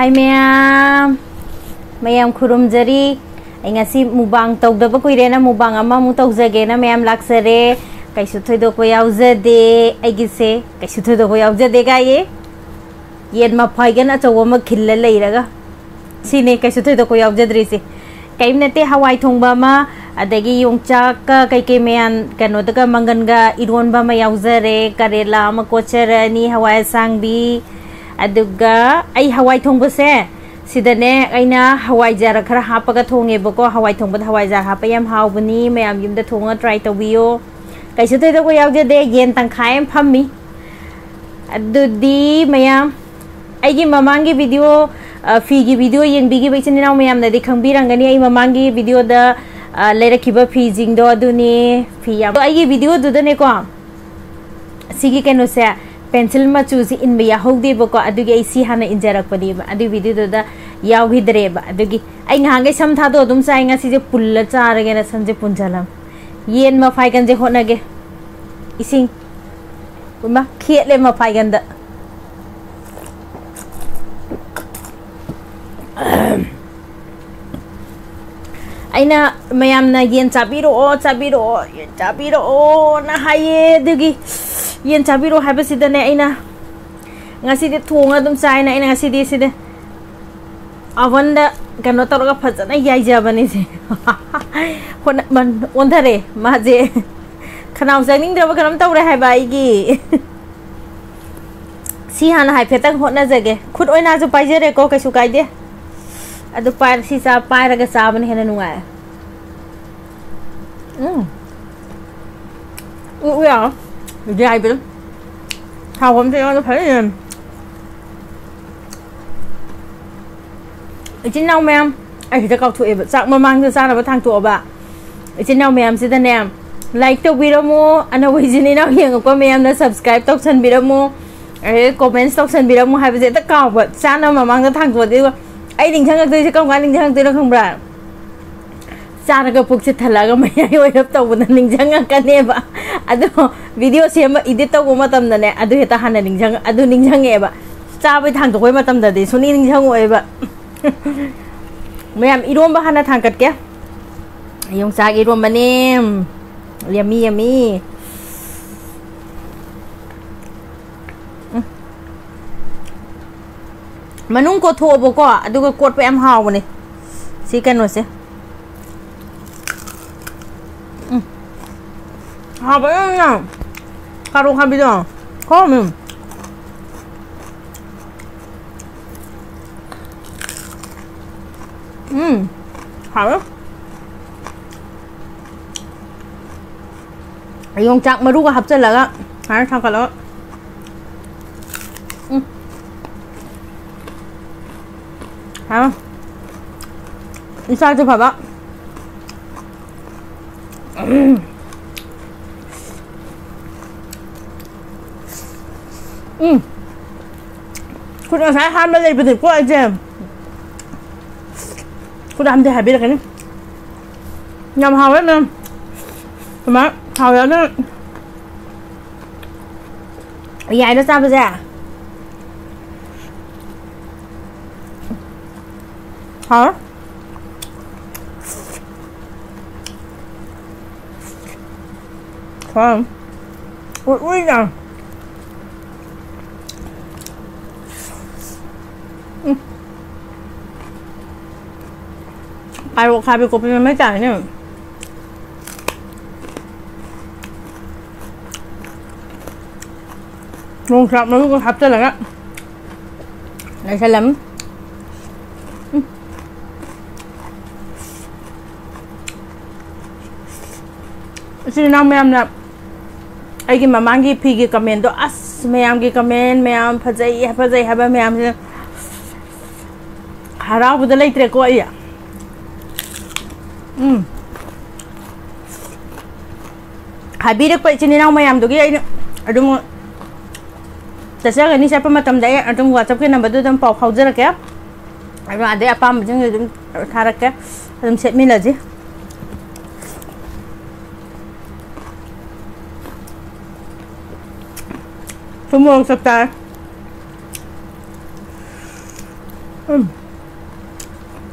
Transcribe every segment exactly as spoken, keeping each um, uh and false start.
ꯍꯥꯏ ꯃꯌꯥꯝ, ꯃꯌꯥꯝ ꯈꯨꯔꯨꯝꯖꯔꯤ꯫ ꯑꯩ ꯉꯁꯤ ꯃꯨꯕꯥꯡ ꯇꯧꯗꯕ ꯀꯨꯏꯔꯦꯅ ꯃꯨꯕꯥꯡ ꯑꯃꯃꯨꯛ ꯇꯧꯖꯒꯦꯅ ꯃꯌꯥꯝ ꯂꯥꯛꯆꯔꯦ꯫ ꯀꯩꯁꯨ ꯊꯣꯏꯗꯣꯛꯄ ꯌꯥꯎꯖꯗꯦ꯫ ꯑꯩꯒꯤꯁꯦ ꯀꯩꯁꯨ ꯊꯣꯏꯗꯣꯛꯄ ꯌꯥꯎꯖꯗꯦ ꯀꯥꯏꯌꯦ꯫ ꯌꯦꯟ ꯃꯐꯥꯏꯒꯟ ꯑꯆꯧꯕ ꯑꯃ ꯈꯤꯜꯂ ꯂꯩꯔꯒ꯫ ꯁꯤꯅꯦ ꯀꯩꯁꯨ ꯊꯣꯏꯗꯣꯛꯄ ꯌꯥꯎꯖꯗ꯭ꯔꯤꯁꯦ꯫ ꯀꯔꯤꯝ ꯅꯠꯇꯦ, ꯍꯋꯥꯏ ꯊꯣꯡꯕ ꯑꯃ, ꯑꯗꯒꯤ ꯌꯣꯡꯆꯥꯛꯀ ꯀꯩꯀꯩ ꯃꯌꯥꯝ, ꯀꯩꯅꯣꯗꯒ ꯃꯪꯒꯟꯒ ꯏꯔꯣꯟꯕ ꯑꯃ ꯌꯥꯎꯖꯔꯦ, ꯀꯔꯦꯂꯥ ꯑꯃ ꯀꯣꯠꯆꯔꯅꯤ, ꯍꯋꯥꯏ ꯑꯁꯥꯡꯕꯤ, ꯑꯗꯨꯒ ꯑꯩ ꯍꯋꯥꯏ ꯊꯣꯡꯕꯁꯦ ꯁꯤꯗꯅꯦ ꯑꯩꯅ ꯍꯋꯥꯏꯖꯥꯔ ꯈꯔ ꯍꯥꯞꯄꯒ ꯊꯣꯡꯉꯦꯕꯀꯣ꯫ ꯍꯋꯥꯏ ꯊꯣꯡꯕꯗ ꯍꯋꯥꯏꯖꯥꯔ ꯍꯥꯞꯄ ꯌꯥꯝ ꯍꯥꯎꯕꯅꯤ, ꯃꯌꯥꯝ ꯌꯨꯝꯗ ꯊꯣꯡꯉꯒ try ꯇꯧꯕꯤꯌꯣ꯫ ꯀꯩꯁꯨ ꯊꯣꯏꯗꯣꯛꯄ ꯌꯥꯎꯖꯗꯦ, ꯌꯦꯟ ꯇꯪꯈꯥꯏ ꯑꯃ ꯐꯝꯃꯤ꯫ ꯑꯗꯨꯗꯤ ꯃꯌꯥꯝ, ꯑꯩꯒꯤ ꯃꯃꯥꯡꯒꯤ video, ꯑ, ꯐꯤꯒꯤ video ꯌꯦꯡꯕꯤꯈꯤꯕ ꯏꯆꯤꯟ ꯏꯅꯥꯎ ꯃꯌꯥꯝꯅꯗꯤ ꯈꯪꯕꯤꯔꯝꯒꯅꯤ꯫ ꯑꯩ ꯃꯃꯥꯡꯒꯤ videoꯗ, ꯑ, ꯂꯩꯔꯛꯈꯤꯕ ꯐꯤꯁꯤꯡꯗꯣ ꯑꯗꯨꯅꯤ꯫ ꯐꯤ ꯌꯥꯝ, ꯑꯩꯒꯤ videoꯗꯨꯗꯅꯦꯀꯣ, ꯁꯤꯒꯤ ꯀꯩꯅꯣꯁꯦ, pencil ꯃꯆꯨꯁꯤ ꯏꯟꯕ ꯌꯥꯍꯧꯗꯦꯕꯀꯣ, ꯑꯗꯨꯒꯤ ꯑꯩ ꯁꯤ ꯍꯥꯟꯅ ꯏꯟꯖꯔꯛꯄꯅꯦꯕ꯫ ꯑꯗꯨꯒꯤ videoꯗꯨꯗ ꯌꯥꯎꯈꯤꯗ꯭ꯔꯦꯕ꯫ ꯑꯗꯨꯒꯤ ꯑꯩ ꯉꯍꯥꯟꯈꯩ ꯁꯝ ꯊꯥꯗꯣꯛꯑ ꯑꯗꯨꯝ ꯆꯥꯏ, ꯉꯁꯤꯁꯦ ꯄꯨꯜꯂ ꯆꯥꯔꯒꯦꯅ ꯁꯝꯁꯦ ꯄꯨꯟꯁꯤꯜꯂꯝ꯫ ꯌꯦꯟ ꯃꯐꯥꯏꯒꯟꯁꯦ ꯍꯣꯠꯅꯒꯦ꯫ ꯏꯁꯤꯡ꯫ ꯏꯃꯥ, ꯈꯦꯠꯂꯦ ꯃꯐꯥꯏꯒꯟꯗ꯫ ꯑꯩꯅ ꯃꯌꯥꯝꯅ "ꯌꯦꯟ ꯆꯥꯕꯤꯔꯛꯑꯣ, ꯆꯥꯕꯤꯔꯛꯑꯣ, ꯌꯦꯟ ꯆꯥꯕꯤꯔꯛꯑꯣꯅ" ꯍꯥꯏꯌꯦ꯫ ꯑꯗꯨꯒꯤ ꯌꯦꯟ ꯆꯥꯕꯤꯔꯛꯑꯣ ꯍꯥꯏꯕꯁꯤꯗꯅꯦ, ꯑꯩꯅ ꯉꯁꯤꯗꯤ ꯊꯣꯡꯉ ꯑꯗꯨꯝ ꯆꯥꯏꯅ, ꯑꯩꯅ ꯉꯁꯤꯗꯤ ꯁꯤꯗ ovenꯗ ꯀꯩꯅꯣ ꯇꯧꯔꯒ ꯐꯖꯅ ꯌꯥꯏꯖꯕꯅꯤꯁꯦ꯫ ꯍꯣꯠꯅ-, ꯃꯟ-, ꯑꯣꯟꯊꯔꯦ ꯃꯥꯁꯦ꯫ ꯈꯅꯥꯎ ꯆꯪꯅꯤꯡꯗ꯭ꯔꯕ ꯀꯩꯅꯣꯝ ꯇꯧꯔꯦ ꯍꯥꯏꯕ ꯑꯩꯒꯤ꯫ ꯁꯤ ꯍꯥꯟꯅ ꯍꯥꯏꯐꯦꯠꯇꯪ ꯍꯣꯠꯅꯖꯒꯦ꯫ ꯈꯨꯠ ꯑꯣꯏꯅꯁꯨ ꯄꯥꯏꯖꯔꯦꯀꯣ, ꯀꯩꯁꯨ ꯀꯥꯏꯗꯦ꯫ ꯑꯗꯨ ꯄꯥꯏꯔ-, ꯁꯤ ꯆꯥ-, ꯄꯥꯏꯔꯒ ꯆꯥꯕꯅ ꯍꯦꯟꯅ ꯅꯨꯡꯉꯥꯏ꯫ ꯎꯝ꯫ ꯎ, ꯎ ꯌꯥꯔꯣꯏ꯫ ꯌꯥꯏꯕꯗꯣ꯫ ꯍꯥꯎꯕ ꯑꯝꯇ ꯌꯥꯎꯗ ꯐꯖꯅ ꯌꯥꯏ꯫ ꯏꯆꯤꯟ ꯏꯅꯥꯎ ꯃꯌꯥꯝ, ꯑꯩ ꯈꯤꯇ ꯀꯥꯎꯊꯣꯛꯑꯦꯕ꯫ ꯆꯥꯛ ꯃꯃꯥꯡꯗ ꯆꯥꯅꯕ ꯊꯥꯡꯇꯣꯛꯑꯕ꯫ ꯏꯆꯤꯟ ꯏꯅꯥꯎ ꯃꯌꯥꯝꯁꯤꯗꯅꯦ, like ꯇꯧꯕꯤꯔꯝꯃꯣ꯫ ꯑꯅꯧꯕ ꯏꯆꯤꯟ ꯏꯅꯥꯎ ꯌꯦꯡꯉꯛꯄ ꯃꯌꯥꯝꯅ subscribe ꯇꯧꯁꯟꯕꯤꯔꯝꯃꯣ꯫ ꯑꯗꯩ comments ꯇꯧꯁꯟꯕꯤꯔꯝꯃꯣ ꯍꯥꯏꯕꯁꯦ ꯍꯦꯛꯇ ꯀꯥꯎꯕ꯫ ꯆꯥꯅꯕ ꯃꯃꯥꯡꯗ ꯊꯥꯡꯇꯣꯛꯑꯗꯤ ꯑꯩ ꯅꯤꯡꯁꯤꯡꯉꯛꯇꯣꯏꯁꯦ ꯀꯔꯝ ꯀꯥꯟꯗ ꯅꯤꯡꯁꯤꯡꯉꯛꯇꯣꯏꯅꯣ ꯈꯪꯕ꯭ꯔꯥ? ꯆꯥꯔꯒ ꯄꯨꯛꯁꯦ ꯊꯜꯂꯛꯑꯒ ꯃꯌꯥꯏ ꯑꯣꯏꯔꯞ ꯇꯧꯕꯗ ꯅꯤꯡꯁꯤꯡꯉꯛꯀꯅꯦꯕ꯫ ꯑꯗꯣ video ꯁꯦꯝꯕ, edit ꯇꯧꯕ ꯃꯇꯝꯗꯅꯦ, ꯑꯗꯨ ꯍꯦꯛꯇ ꯍꯥꯟꯅ ꯅꯤꯡꯁꯤꯡ-, ꯑꯗꯨ ꯅꯤꯡꯁꯤꯡꯉꯛꯑꯦꯕ꯫ ꯆꯥꯕꯩ ꯊꯥꯡꯗꯣꯛꯄꯩ ꯃꯇꯝꯗꯗꯤ ꯁꯨꯡꯅꯤꯡ ꯅꯤꯡꯁꯤꯡꯉꯛꯑꯣꯏꯕ꯫ ꯃꯌꯥꯝ, ꯏꯔꯣꯝꯕ ꯍꯥꯟꯅ ꯊꯥꯡꯀꯠꯀꯦ꯫ ꯌꯣꯡꯆꯥꯛ ꯏꯔꯣꯝꯕꯅꯦ꯫ ꯌꯝꯃꯤ, ꯌꯝꯃꯤ꯫ ꯎꯝ꯫ ꯃꯅꯨꯡ ꯀꯣꯠꯊꯣꯛꯑꯣꯕꯀꯣ, ꯑꯗꯨꯒ ꯀꯣꯠꯄ ꯌꯥꯝ ꯍꯥꯎꯕꯅꯦ ꯁꯤ ꯀꯩꯅꯣꯁꯦ꯫ ꯎꯝ꯫ ꯍꯥꯎꯕ ꯌꯥꯝꯅ꯫ ꯀꯥꯔꯣꯠ ꯑꯈꯥꯕꯤꯗꯣ꯫ ꯍꯥꯎꯕꯅꯦ꯫ ꯎꯝ꯫ ꯍꯥꯎꯋꯦ꯫ ꯌꯣꯡꯆꯥꯛ ꯃꯔꯨꯒ ꯍꯥꯞꯆꯤꯜꯂꯒ ꯁꯨꯃꯥꯏꯅ ꯊꯥꯡꯀꯠꯂꯒ꯫ ꯎꯝ꯫ ꯍꯥꯎꯋꯦ꯫ ꯏꯁꯥꯁꯨ ꯐꯕ꯫ ꯎꯝ꯫ ꯎꯝ꯫ ꯈꯨꯠ ꯉꯁꯥꯏ ꯍꯥꯝꯕ ꯂꯩꯕꯅꯤꯀꯣ ꯑꯩꯁꯦ꯫ ꯈꯨꯠ ꯍꯥꯝꯗꯦ ꯍꯥꯏꯕꯤꯔꯛꯀꯅꯤ꯫ ꯌꯥꯝ ꯍꯥꯎꯋꯦ ꯃꯦꯝ꯫ ꯀꯃꯥꯏ ꯍꯥꯎꯋꯦ ꯑꯗꯨ ꯌꯥꯏꯅ ꯆꯥꯕꯁꯦ꯫ ꯍꯥꯎꯋꯦ꯫ ꯍꯥꯎꯋꯦ꯫ ꯎꯏ ꯎꯏ ꯂꯥꯎ꯫ ꯎꯝ꯫ ꯀꯥꯔꯣꯠ ꯑꯈꯥꯕꯤ ꯀꯣꯠꯄꯤ ꯃꯃꯩ ꯇꯥꯔꯦꯅꯦ꯫ ꯌꯣꯡꯆꯥꯛ ꯃꯔꯨꯒ ꯍꯥꯞꯆꯤꯜꯂꯒ ꯂꯩꯁꯜꯂꯝ꯫ ꯎꯝ꯫ ꯏꯆꯤꯜ ꯏꯅꯥꯎ ꯃꯌꯥꯝꯅ ꯑꯩꯒꯤ ꯃꯃꯥꯡꯒꯤ ꯐꯤꯒꯤ comment ꯗꯣ, ꯑꯁ, ꯃꯌꯥꯝꯒꯤ comment, ꯃꯌꯥꯝ ꯐꯖꯩ, ꯐꯖꯩ ꯍꯥꯏꯕ ꯃꯌꯥꯝꯁꯤꯅ ꯍꯔꯥꯎꯕꯗ ꯂꯩꯇ꯭ꯔꯦꯀꯣ ꯑꯩ꯫ ꯎꯝ꯫ ꯍꯥꯏꯕꯤꯔꯛꯄ ꯏꯆꯤꯟ ꯏꯅꯥꯎ ꯃꯌꯥꯝꯗꯨꯒꯤ ꯑꯩꯅ ꯑꯗꯨꯝ ꯆꯠꯆꯒꯅꯤ, ꯆꯠꯄ ꯃꯇꯝꯗ ꯑꯩ ꯑꯗꯨꯝ WhatsApp ꯀꯤ number ꯗꯨ ꯑꯗꯨꯝ ꯄꯥꯎ ꯐꯥꯎꯖꯔꯛꯀꯦ꯫ ꯑꯗꯣ ꯑꯗꯩ ꯑꯄꯥꯝꯕꯁꯤꯡꯗꯨ ꯑꯗꯨꯝ ꯊꯥꯔꯛꯀꯦ, ꯑꯗꯨꯝ ꯁꯦꯠꯃꯤꯟꯅꯁꯤ꯫ ꯊꯨꯝ ꯃꯣꯔꯣꯛ ꯆꯞ ꯆꯥꯔꯦ꯫ ꯎꯝ꯫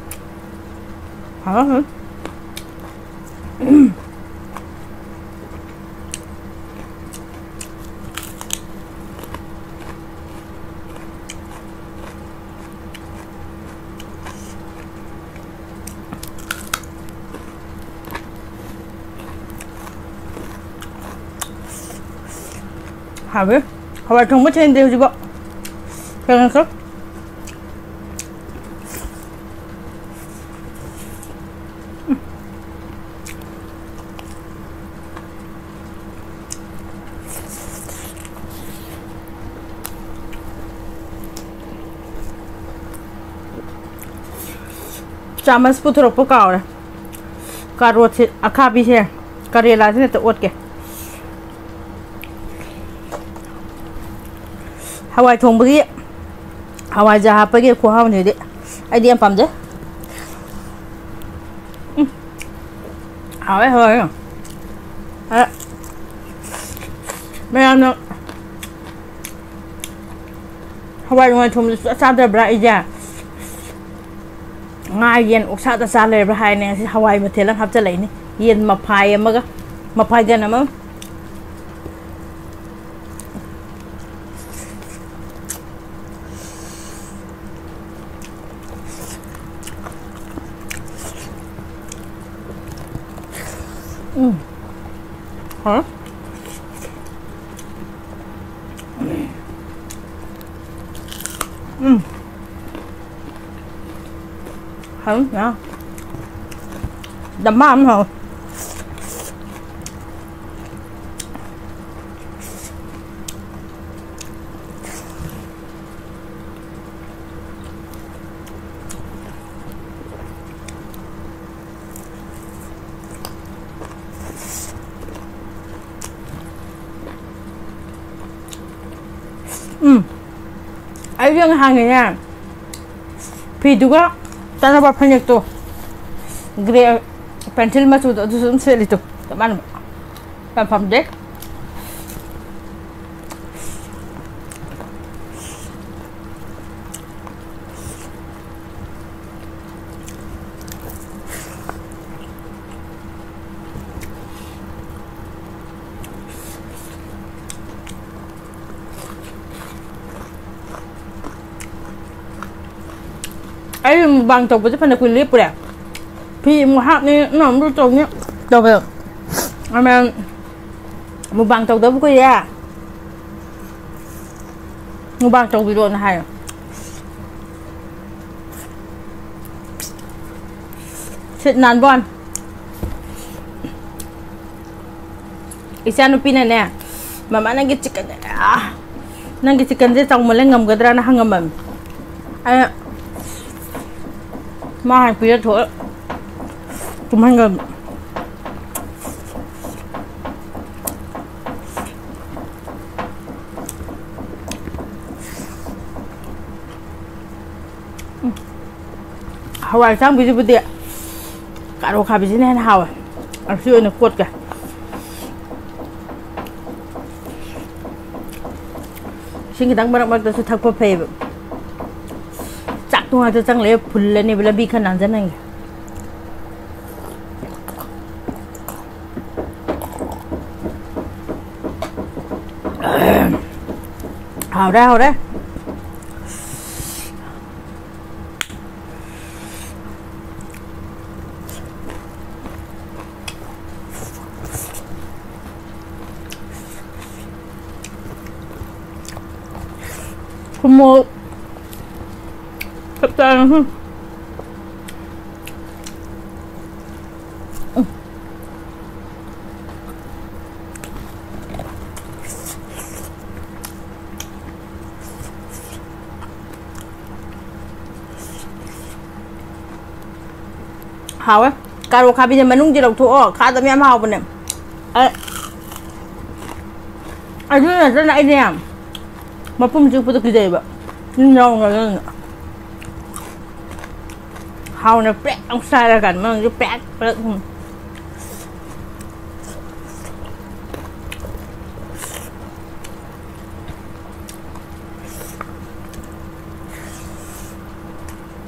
ꯍꯥꯎꯔꯝꯒꯅꯤ꯫ ꯍꯥꯎꯋꯦ꯫ ꯍꯋꯥꯏ ꯊꯣꯡꯕ ꯊꯦꯡꯗꯦ ꯍꯧꯖꯤꯛꯐꯥꯎ꯫ ꯊꯦꯡꯉꯛꯈ꯭ꯔꯣ꯫ ꯆꯥꯃꯁ ꯄꯨꯊꯣꯔꯛꯄ ꯀꯥꯎꯔꯦ꯫ ꯀꯥꯔꯣꯠꯁꯦ ꯑꯈꯥꯕꯤꯁꯦ, ꯀꯔꯦꯂꯥꯁꯤꯅ ꯍꯦꯛꯇ ꯑꯣꯠꯀꯦ꯫ ꯍꯋꯥꯏ ꯊꯣꯡꯕꯒꯤ ꯍꯋꯥꯏꯖꯥꯔ ꯍꯥꯞꯄꯒꯤ ꯈꯨꯍꯥꯎꯅꯤꯗꯤ ꯑꯩꯗꯤ ꯌꯥꯝ ꯄꯥꯝꯖꯩ꯫ ꯎꯝ꯫ ꯍꯥꯎꯋꯦ, ꯍꯥꯎꯋꯦ꯫ ꯑ, ꯃꯌꯥꯝꯅ ꯍꯋꯥꯏ ꯅꯨꯡꯉꯥꯏ ꯊꯣꯡꯕꯁꯦ ꯁꯨꯡꯆꯥ ꯆꯥꯗꯕ꯭ꯔꯥ ꯑꯩꯁꯦ? ꯉꯥ, ꯌꯦꯟ, ꯑꯣꯛꯁꯥꯗ ꯆꯥ ꯂꯩꯔꯕ꯭ꯔꯥ ꯍꯥꯏꯅꯦ꯫ ꯉꯁꯤ ꯍꯋꯥꯏ ꯃꯊꯦꯜ ꯑꯃ ꯍꯥꯞꯆꯤꯜꯂꯛꯏꯅꯤ꯫ ꯌꯦꯟ ꯃꯐꯥꯏ ꯑꯃꯒ, ꯃꯐꯥꯏꯒꯟ ꯑꯃꯒ꯫ ꯎꯝ꯫ ꯍꯥꯎꯔꯦ꯫ ꯎꯝ꯫ ꯍꯥꯎꯔꯦ, ꯌꯥꯝ꯫ ꯗꯃꯥ ꯑꯃ ꯍꯥꯎꯔꯦ꯫ ꯎꯝ꯫ ꯑꯩꯁꯨ ꯉꯍꯥꯟꯒꯤꯅꯦ, ꯐꯤꯗꯨꯒ ꯆꯥꯟꯅꯕ ꯐꯅꯦꯛꯇꯣ, ꯒ꯭ꯔꯦ ꯄꯦꯟꯁꯤꯜ ꯃꯆꯨꯗꯣ, ꯑꯗꯨꯁꯨ ꯑꯗꯨꯝ ꯁꯦꯠꯂꯤꯗꯣ ꯆꯞ ꯃꯥꯟꯅꯕ꯫ ꯌꯥꯝ ꯄꯥꯝꯖꯩ꯫ ꯑꯩ ꯃꯨꯛꯕꯥꯡ ꯇꯧꯕꯁꯦ ꯐꯅ ꯀꯨꯏ ꯂꯦꯞꯄꯨꯔꯦ꯫ ꯐꯤ ꯑꯃꯨꯛ ꯍꯥꯞꯅꯤ, ꯑꯃ ꯑꯃꯨꯛ ꯇꯧꯅꯤ ꯇꯧꯕ꯫ ꯑꯃ ꯃꯨꯛꯕꯥꯡ ꯇꯧꯗꯕ ꯀꯨꯏꯔꯦ꯫ ꯃꯨꯛꯕꯥꯡ ꯇꯧꯕꯤꯔꯣꯅ ꯍꯥꯏꯌꯣ꯫ ꯁꯤꯠ ꯅꯥꯟꯕ ꯋꯥꯅꯤ꯫ ꯏꯆꯥꯅꯨꯄꯤꯅꯅꯦ, "ꯃꯃꯥ, ꯅꯪꯒꯤ ꯆꯤꯛꯀꯟ, ꯑꯥ, ꯅꯪꯒꯤ ꯆꯤꯛꯀꯟꯁꯦ ꯆꯥꯎꯃꯜꯂꯦ, ꯉꯝꯒꯗ꯭ꯔꯥꯅ?" ꯍꯪꯉꯝꯃꯕꯅꯤ꯫ ꯑꯩꯅ ꯃꯥ ꯍꯥꯟꯅ ꯄꯤꯖꯊꯣꯛꯑ ꯇꯨꯝꯍꯟꯈ꯭ꯔꯕꯅꯤ꯫ ꯍꯋꯥꯏ ꯑꯁꯥꯡꯕꯤꯁꯤꯕꯨꯗꯤ ꯀꯥꯔꯣ ꯈꯥꯕꯤꯁꯤꯅ ꯍꯦꯟꯅ ꯍꯥꯎꯋꯦ꯫ ꯑꯁꯤ ꯑꯣꯏꯅ ꯀꯣꯠꯀꯦ꯫ ꯏꯁꯤꯡ ꯈꯤꯇꯪ ꯃꯔꯛ ꯃꯔꯛꯇꯁꯨ ꯊꯛꯄ ꯐꯩꯌꯦꯕ꯫ ꯆꯥꯛꯇꯣ ꯉꯥꯛꯇ ꯆꯪ ꯂꯩꯔꯦ, ꯐꯨꯜꯂꯅꯦꯕ, ꯂꯝꯕꯤ ꯈꯔ ꯅꯥꯟꯖꯟꯍꯟꯒꯦ꯫ ꯍꯥꯎꯔꯦ, ꯍꯥꯎꯔꯦ꯫ ꯊꯨꯝ ꯃꯣꯔꯣꯛ ꯆꯞ ꯆꯥꯔꯦ꯫ ꯎꯝ꯫ ꯍꯥꯎꯋꯦ꯫ ꯀꯥꯔꯣ ꯈꯥꯕꯤꯁꯦ ꯃꯅꯨꯡꯁꯦ ꯂꯧꯊꯣꯛꯑꯣ, ꯈꯥꯗꯕ ꯌꯥꯝ ꯍꯥꯎꯕꯅꯦ꯫ ꯑ-, ꯑꯗꯨ ꯅꯠꯇꯅ ꯑꯩꯗꯤ ꯌꯥꯝ ꯃꯄꯨꯝ ꯆꯨꯞꯄꯗꯣ ꯀꯤꯖꯩꯕ꯫ ꯇꯤꯟ ꯌꯥꯎꯔꯝꯒꯗ꯭ꯔꯅ꯫ ꯍꯥꯎꯅ ꯄ꯭ꯔꯦꯛ ꯑꯃꯨꯛ ꯆꯥꯔꯀꯥꯟꯗ ꯃꯅꯨꯡꯁꯦ ꯄ꯭ꯔꯦꯛ ꯄ꯭ꯔꯦꯛ꯫ ꯎꯝ꯫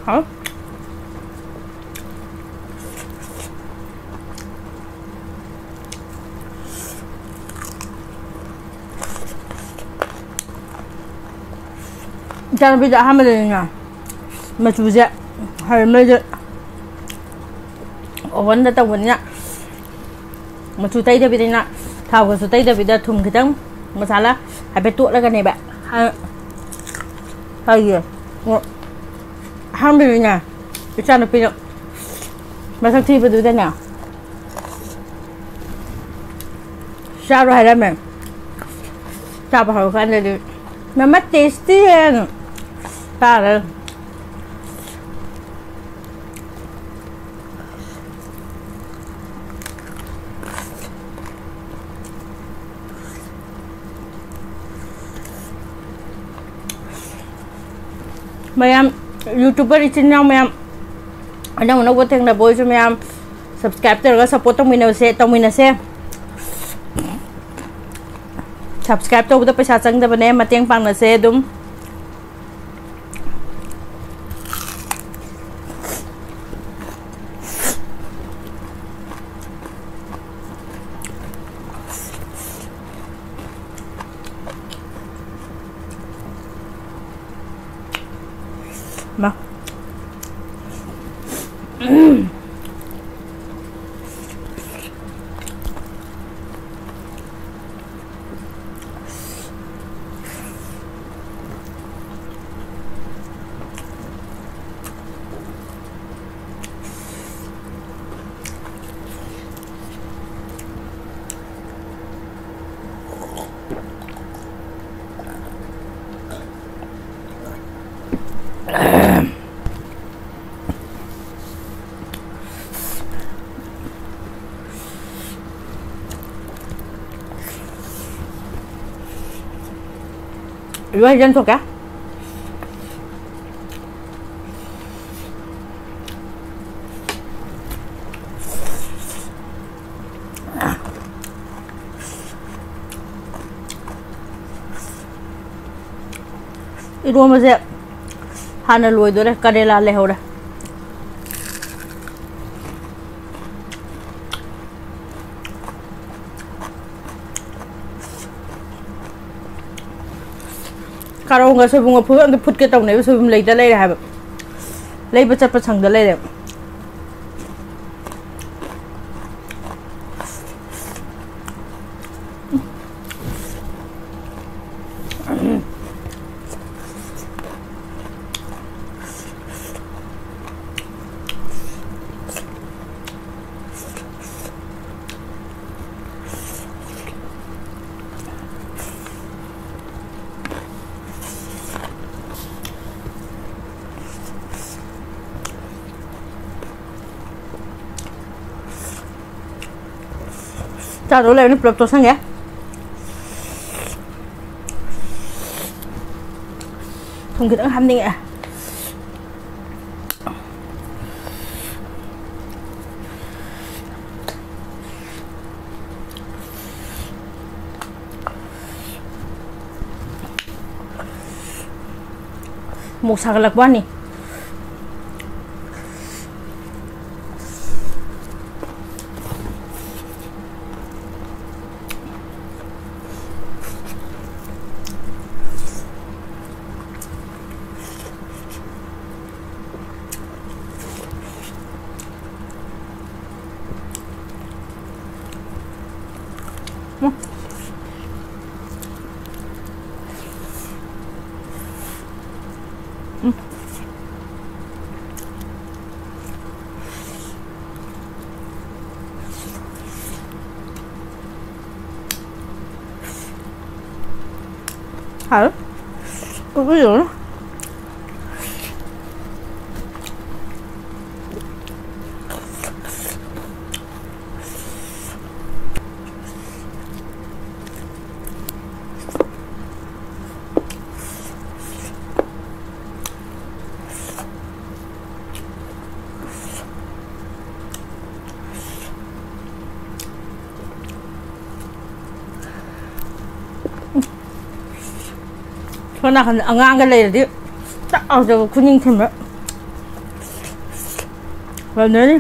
ꯍꯥꯎ꯫ ꯏꯆꯥꯅꯨꯄꯤꯗ ꯑꯍꯥꯟꯕꯗꯅꯤꯅ ꯃꯆꯨꯁꯦ ꯍꯩꯔꯝꯂꯣꯏꯗ, ꯑꯣꯚꯟꯗ ꯇꯧꯕꯅꯤꯅ ꯃꯆꯨ ꯇꯩꯗꯕꯤꯗꯅ, ꯊꯥꯎꯒꯁꯨ ꯇꯩꯗꯕꯤꯗ ꯊꯨꯝ ꯈꯤꯇꯪ, ꯃꯁꯥꯂꯥ ꯍꯥꯏꯐꯦꯠ ꯇꯣꯠꯂꯒꯅꯦꯕ꯫ ꯍꯥꯏꯌꯦ꯫ ꯑꯣ, ꯑꯍꯥꯟꯕꯗꯅꯦ ꯏꯆꯥꯅꯨꯄꯤꯗ ꯃꯁꯛ ꯊꯤꯕꯗꯨꯗꯅꯦ ꯆꯥꯔꯣ ꯍꯥꯏꯔꯝꯃꯦ꯫ ꯆꯥꯕ ꯍꯧꯔꯀꯥꯟꯗꯗꯤ "ꯃꯃꯥ, ꯇꯦꯁꯇꯤ" ꯍꯥꯏꯅ ꯆꯥꯔꯦ꯫ ꯃꯌꯥꯝ, YouTuber ꯏꯆꯤꯟ ꯏꯅꯥꯎ ꯃꯌꯥꯝ, ꯑꯅꯧ ꯑꯅꯧꯕ ꯊꯦꯡꯅꯕ ꯑꯣꯏꯁꯨ ꯃꯌꯥꯝ subscribe ꯇꯧꯔꯒ support ꯇꯧꯃꯤꯟꯅꯁꯦ, ꯇꯧꯃꯤꯟꯅꯁꯦ꯫ Subscribe ꯇꯧꯕꯗ ꯄꯩꯁꯥ ꯆꯪꯗꯕꯅꯦ, ꯃꯇꯦꯡ ꯄꯥꯡꯅꯁꯦ ꯑꯗꯨꯝ꯫ ꯃꯥ꯫ ꯂꯣꯏ ꯍꯩꯖꯤꯟ ꯊꯣꯛꯀꯦ꯫ ꯏꯔꯣꯝꯕꯁꯦ ꯍꯥꯟꯅ ꯂꯣꯏꯗꯣꯔꯦ, ꯀꯔꯦꯂꯥ ꯂꯩꯍꯧꯔꯦ꯫ ꯀꯥꯔꯣꯡꯒ ꯁꯣꯏꯕꯨꯝꯒ ꯐꯨꯠ ꯑꯝꯇ ꯐꯨꯠꯀꯦ ꯇꯧꯅꯦꯕ, ꯁꯣꯏꯕꯨꯝ ꯂꯩꯇ ꯂꯩꯔꯦ ꯍꯥꯏꯕ, ꯂꯩꯕ ꯆꯠꯄ ꯁꯪꯗ ꯂꯩꯔꯦ꯫ ꯆꯥꯗꯧ ꯂꯩꯔꯅꯤ, ꯄꯨꯂꯞ ꯇꯣꯠꯁꯟꯒꯦ꯫ ꯊꯨꯝ ꯈꯤꯇꯪ ꯍꯥꯞꯅꯤꯡꯉꯛꯑꯦ꯫ ꯃꯣꯛ ꯁꯥꯒꯠꯂꯛꯄ ꯋꯥꯅꯤ꯫ ꯍꯥꯎ꯫ ꯀꯨꯀꯤꯗꯣ꯫ ꯁꯣꯝ ꯅꯥꯀꯟꯗ ꯑꯉꯥꯡꯒ ꯂꯩꯔꯗꯤ ꯆꯥꯛ ꯂꯥꯎꯖꯕ ꯈꯨꯅꯤꯡ ꯊꯤꯟꯕ꯫ ꯐꯖꯅꯤ꯫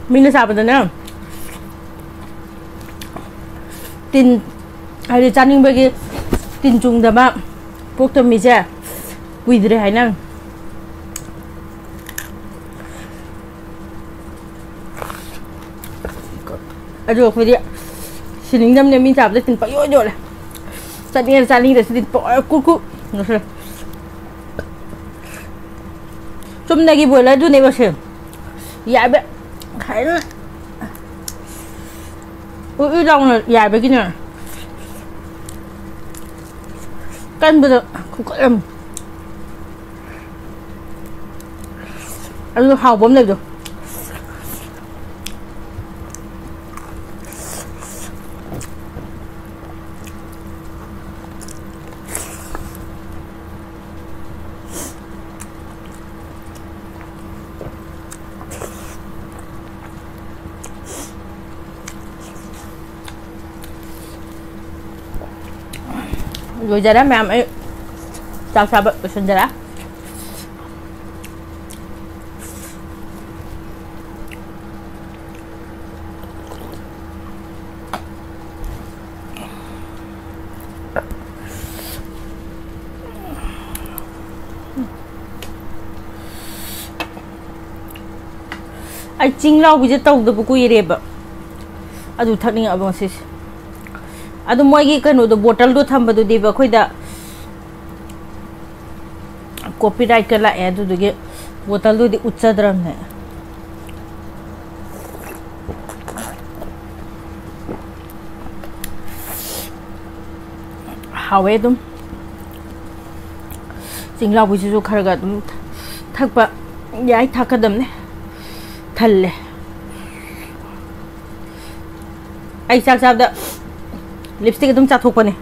ꯃꯤꯅ ꯆꯥꯕꯗꯅꯦ, ꯇꯤꯟ, ꯍꯥꯏꯗꯤ ꯆꯥꯅꯤꯡꯕꯒꯤ ꯇꯤꯟ ꯆꯨꯡꯗꯕ ꯄꯣꯛꯇꯕ ꯃꯤꯁꯦ ꯀꯨꯏꯗ꯭ꯔꯦ ꯍꯥꯏꯅ꯫ ꯑꯗꯣ ꯑꯩꯈꯣꯏꯗꯤ ꯁꯤꯅꯤꯡꯗꯕꯅꯦ, ꯃꯤ ꯆꯥꯕꯗ ꯇꯤꯟ ꯄꯪꯌꯣꯠ ꯌꯣꯠꯂꯦ꯫ ꯆꯥꯅꯤꯡꯉꯦ ꯆꯥꯅꯤꯡꯗꯦ ꯁꯤꯗꯤ ꯄꯪ-, ꯀꯨ ꯀꯨ ꯉꯁꯤ꯫ ꯆꯨꯝꯅꯒꯤ ꯕꯣꯏꯂꯔꯗꯨꯅꯦꯕ ꯁꯦ꯫ ꯌꯥꯏꯕ꯫ ꯍꯥꯏꯅ꯫ ꯎꯏ ꯎꯏ ꯂꯥꯎꯅ ꯌꯥꯏꯕꯒꯤꯅꯦ꯫ ꯀꯟꯕꯗ ꯈꯨꯀꯟ ꯑꯃ꯫ ꯑꯗꯨ ꯍꯥꯎꯕ ꯑꯃ ꯂꯩꯕꯗꯣ꯫ ꯂꯣꯏꯖꯔꯦ ꯃꯌꯥꯝ, ꯑꯩ ꯆꯥꯛ ꯆꯥꯕ ꯂꯣꯏꯁꯤꯟꯖꯔꯦ꯫ ꯑꯩ ꯆꯤꯡ ꯂꯥꯎꯕꯤꯁꯦ ꯇꯧꯗꯕ ꯀꯨꯏꯔꯦꯕ꯫ ꯑꯗꯨ ꯊꯛꯅꯤꯡꯉꯛꯑꯕ ꯉꯁꯤꯁꯦ꯫ ꯑꯗꯨ ꯃꯣꯏꯒꯤ ꯀꯩꯅꯣꯗꯣ, ꯕꯣꯇꯜꯗꯣ ꯊꯝꯕꯗꯨꯗꯤꯕ ꯑꯩꯈꯣꯏꯗ ꯀꯣꯄꯤꯔꯥꯏꯠꯀ ꯂꯥꯛꯑꯦ, ꯑꯗꯨꯗꯨꯒꯤ ꯕꯣꯇꯜꯗꯨꯗꯤ ꯎꯠꯆꯗ꯭ꯔꯕꯅꯦ꯫ ꯍꯥꯎꯋꯦ ꯑꯗꯨꯝ꯫ ꯆꯤꯡꯂꯥꯎꯕꯤꯁꯤꯁꯨ ꯈꯔꯒ ꯑꯗꯨꯝ ꯊꯛꯄ ꯌꯥꯏ, ꯊꯛꯀꯗꯕꯅꯦ꯫ ꯊꯜꯂꯦ꯫ ꯑꯩ ꯆꯥꯛ ꯆꯥꯕꯗ ꯂꯤꯞꯁꯇꯤꯛ ꯑꯗꯨꯝ ꯆꯥꯊꯣꯛꯄꯅꯦ꯫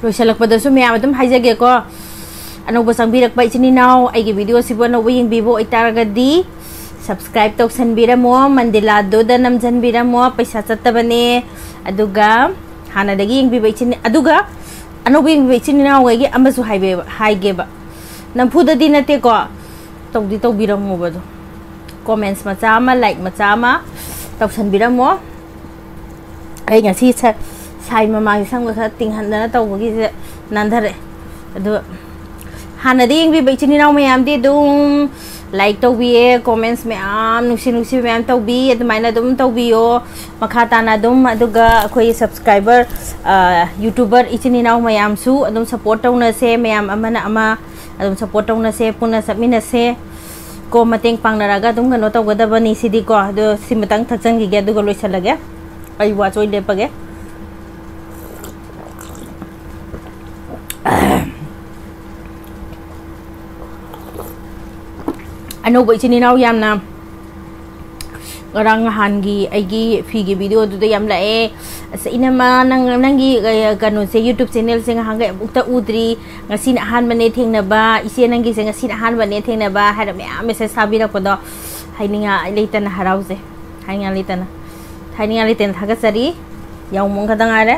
ꯂꯣꯏꯁꯤꯜꯂꯛꯄꯗꯁꯨ ꯃꯌꯥꯝ ꯑꯗꯨꯝ ꯍꯥꯏꯖꯒꯦꯀꯣ, ꯑꯅꯧꯕ ꯆꯪꯕꯤꯔꯛꯄ ꯏꯆꯤꯟ ꯏꯅꯥꯎ, ꯑꯩꯒꯤ ꯚꯤꯗꯤꯑꯣꯁꯤꯕꯨ ꯑꯅꯧꯕ ꯌꯦꯡꯕꯤꯕ ꯑꯣꯏꯇꯥꯔꯒꯗꯤ subscribe ꯇꯧꯁꯟꯕꯤꯔꯝꯃꯣ, ꯃꯟꯗꯤꯂꯥꯗꯨꯗ ꯅꯝꯖꯟꯕꯤꯔꯝꯃꯣ, ꯄꯩꯁꯥ ꯆꯠꯇꯕꯅꯦ꯫ ꯑꯗꯨꯒ ꯍꯥꯟꯅꯗꯒꯤ ꯌꯦꯡꯕꯤꯕ ꯏꯆꯤꯟ, ꯑꯗꯨꯒ ꯑꯅꯧꯕ ꯌꯦꯡꯕꯤꯕ ꯏꯆꯤꯟ ꯏꯅꯥꯎꯈꯩꯒꯤ ꯑꯃꯁꯨ ꯍꯥꯏꯕꯦꯕ ꯍꯥꯏꯒꯦꯕ, ꯅꯝꯐꯨꯗꯗꯤ ꯅꯠꯇꯦꯀꯣ, ꯇꯧꯗꯤ ꯇꯧꯕꯤꯔꯝꯃꯣꯕ ꯑꯗꯣ, ꯀꯣꯃꯦꯟꯁ ꯃꯆꯥ ꯑꯃ, ꯂꯥꯏꯛ ꯃꯆꯥ ꯑꯃ ꯇꯧꯁꯟꯕꯤꯔꯝꯃꯣ꯫ ꯑꯩ ꯉꯁꯤ ꯁꯥꯏ ꯃꯃꯥꯡꯒꯤ ꯁꯝꯒ ꯈꯔ ꯇꯤꯡꯍꯟꯗꯅ ꯇꯧꯕꯒꯤꯁꯦ ꯅꯥꯟꯊꯔꯛꯑꯦ꯫ ꯑꯗꯣ ꯍꯥꯟꯅꯗꯤ ꯌꯦꯡꯕꯤꯕ ꯏꯆꯤꯟ ꯏꯅꯥꯎ ꯃꯌꯥꯝꯗꯤ ꯑꯗꯨꯝ ꯂꯥꯏꯛ ꯇꯧꯕꯤꯌꯦ, ꯀꯣꯃꯦꯟꯁ ꯃꯌꯥꯝ ꯅꯨꯡꯁꯤ ꯅꯨꯡꯁꯤꯕ ꯃꯌꯥꯝ ꯇꯧꯕꯤ, ꯑꯗꯨꯃꯥꯏꯅ ꯑꯗꯨꯝ ꯇꯧꯕꯤꯌꯣ ꯃꯈꯥ ꯇꯥꯅ ꯑꯗꯨꯝ꯫ ꯑꯗꯨꯒ ꯑꯩꯈꯣꯏꯒꯤ ꯁꯕꯁꯀ꯭ꯔꯥꯏꯕꯔ, ꯌꯨꯇ꯭ꯌꯨꯕꯔ ꯏꯆꯤꯟ ꯏꯅꯥꯎ ꯃꯌꯥꯝꯁꯨ ꯑꯗꯨꯝ ꯁꯞꯄꯣꯔꯠ ꯇꯧꯅꯁꯦ, ꯃꯌꯥꯝ ꯑꯃꯅ ꯑꯃ ꯑꯗꯨꯝ ꯁꯞꯄꯣꯔꯠ ꯇꯧꯅꯁꯦ, ꯄꯨꯟꯅ ꯆꯠꯃꯤꯟꯅꯁꯦ꯫ ꯀꯣ ꯃꯇꯦꯡ ꯄꯥꯡꯅꯔꯒ ꯑꯗꯨꯝ ꯀꯩꯅꯣ ꯇꯧꯒꯗꯕꯅꯤ ꯁꯤꯗꯤꯀꯣ꯫ ꯑꯗꯣ ꯁꯤꯃꯇꯪ ꯊꯛꯆꯟꯈꯤꯒꯦ ꯑꯗꯨꯒ ꯂꯣꯏꯁꯤꯜꯂꯒꯦ꯫ ꯑꯩ ꯋꯥꯆꯣꯏ ꯂꯦꯞꯄꯒꯦ꯫ ꯑꯅꯧꯕ ꯏꯆꯤꯟ ꯏꯅꯥꯎ ꯌꯥꯝꯅ ꯉꯔꯥꯡ ꯅꯍꯥꯟꯒꯤ ꯑꯩꯒꯤ ꯐꯤꯒꯤ ꯚꯤꯗꯤꯑꯣꯗꯨꯗ ꯌꯥꯝ ꯂꯥꯛꯑꯦ꯫ ꯑꯁ, ꯏꯅꯝꯃ, ꯅꯪ, ꯅꯪꯒꯤ, ꯑ, ꯀꯩꯅꯣꯁꯦ, YouTube ꯆꯦꯅꯦꯜꯁꯦ ꯉꯍꯥꯟꯈꯩ ꯑꯃꯨꯛꯇ ꯎꯗ꯭ꯔꯤ, ꯉꯁꯤꯅ ꯑꯍꯥꯟꯕꯅꯦ ꯊꯦꯡꯅꯕ, ꯏꯆꯦ ꯅꯪꯒꯤꯁꯦ ꯉꯁꯤꯅ ꯑꯍꯥꯟꯕꯅꯦ ꯊꯦꯡꯅꯕ ꯍꯥꯏꯔ ꯃꯌꯥꯝ ꯃꯦꯁꯦꯖ ꯊꯥꯕꯤꯔꯛꯄꯗꯣ ꯍꯥꯏꯅꯤꯡꯉꯥꯏ ꯂꯩꯇꯅ ꯍꯔꯥꯎꯖꯩ, ꯍꯥꯏꯅꯤꯡꯉꯥꯏ ꯂꯩꯇꯅ, ꯍꯥꯏꯅꯤꯡꯉꯥꯏ ꯂꯩꯇꯅ ꯊꯥꯒꯠꯆꯔꯤ꯫ ꯌꯥꯎꯃꯣꯡ ꯈꯛꯇ ꯉꯥꯏꯔꯦ꯫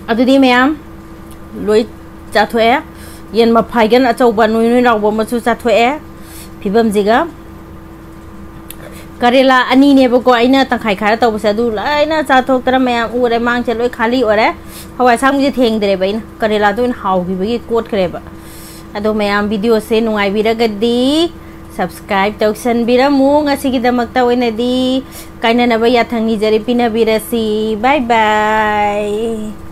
ꯑꯗꯨꯗꯤ ꯃꯌꯥꯝ ꯂꯣꯏ ꯆꯥꯊꯣꯛꯑꯦ꯫ ꯌꯦꯟ ꯃꯐꯥꯏꯒꯟ ꯑꯆꯧꯕ ꯅꯣꯏ ꯅꯣꯏ ꯂꯥꯎꯕ ꯑꯃꯁꯨ ꯆꯥꯊꯣꯛꯑꯦ꯫ ꯐꯤꯕꯝꯁꯤꯒ ꯀꯔꯦꯂꯥ ꯑꯅꯤꯅꯦꯕꯀꯣ ꯑꯩꯅ ꯇꯪꯈꯥꯏ ꯈꯥꯏꯔ ꯇꯧꯕꯁꯦ, ꯑꯗꯨ ꯂꯣꯏꯅ ꯆꯥꯊꯣꯛꯇꯅ ꯃꯌꯥꯝ ꯎꯔꯦ, ꯃꯥꯡꯁꯦ ꯂꯣꯏ ꯈꯥꯂꯤ ꯑꯣꯏꯔꯦ꯫ ꯍꯋꯥꯏ ꯑꯁꯥꯡꯕꯤꯁꯦ ꯊꯦꯡꯗ꯭ꯔꯦꯕ ꯑꯩꯅ, ꯀꯔꯦꯂꯥꯗꯣ ꯑꯣꯏꯅ ꯍꯥꯎꯈꯤꯕꯒꯤ ꯀꯣꯠꯈ꯭ꯔꯦꯕ꯫ ꯑꯗꯣ ꯃꯌꯥꯝ ꯚꯤꯗꯤꯑꯣꯁꯦ ꯅꯨꯡꯉꯥꯏꯕꯤꯔꯒꯗꯤ subscribe ꯇꯧꯁꯟꯕꯤꯔꯝꯃꯨ꯫ ꯉꯁꯤꯒꯤꯗꯃꯛꯇ ꯑꯣꯏꯅꯗꯤ ꯀꯥꯏꯅꯅꯕ ꯌꯥꯊꯪ ꯅꯤꯖꯔꯤ, ꯄꯤꯅꯕꯤꯔꯁꯤ꯫ Bye bye꯫